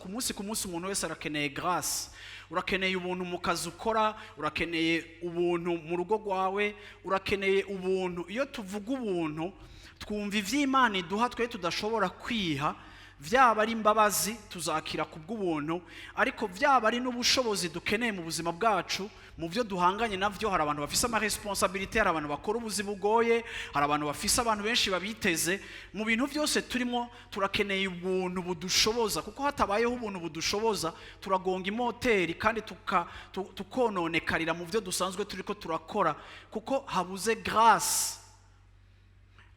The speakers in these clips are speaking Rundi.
Ku munsi ku munsi, umuntu wese arakeneye grâce. Urakeneye ubuntu mu kazi ukora, urakeneye ubuntu mu rugo rwawe, urakeneye ubuntu. Iyo tuvuga ubuntu, twumva ivy'Imana iduha twe tudashobora kwiha. Vyaba ari imbabazi tuzakira ku bw'ubuntu, ariko vyaba ari n'ubushobozi dukeneye mu buzima bwacu, mu byo duhanganye navyo. Hari abantu bafise ama responsabilités, hari abantu bakora ubuzi bugoye, hari abantu bafise abantu benshi babiteze. Mu bintu byose turimo, turakeneye ubuntu budushoboza, kuko hatabayeho ubuntu budushoboza, turagonga imoteri kandi tukononekarira mu byo dusanzwe turiko turakora, kuko habuze grâce.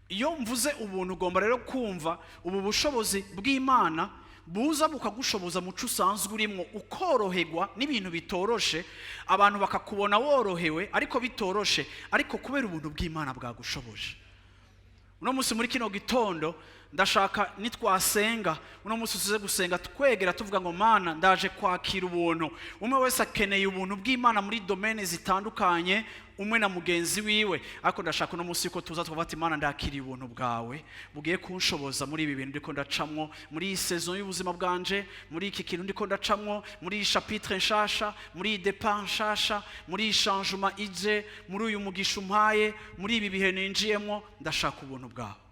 Iyo mvuze ubuntu, ugomba rero kumva ubu bushobozi bw'Imana buza bukagushoboza mu cyo usanzwe urimo, ukoroherwa n'ibintu bitoroshe, abantu bakakubona worohewe ariko bitoroshe, ariko kubera ubuntu bw'Imana bwagushoboje. Uno munsi, muri kino gitondo, ndashaka nitwasenga uno munsi, tuze gusenga twegera tuvuga ngo: "Mana, ndaje kwakira ubuntu." Umwe wese akeneye ubuntu bw'Imana muri domaines zitandukanye, umwe na mugenzi wiwe, ariko ndashaka uno munsi ko tuza tukavuga ati: "Mana, ndakiriye ubuntu bwawe bugiye kunshoboza muri ibi bintu ndiko ndacamwo, muri iyi saison y'ubuzima bwanje, muri iki kintu ndiko ndacamwo, muri iyi chapitre nshasha, muri iyi départ nshasha, muri iyi changement ije, muri uyu mugisha umpaye, muri ibi bihe ninjiyemwo. Ndashaka ubuntu bwawe."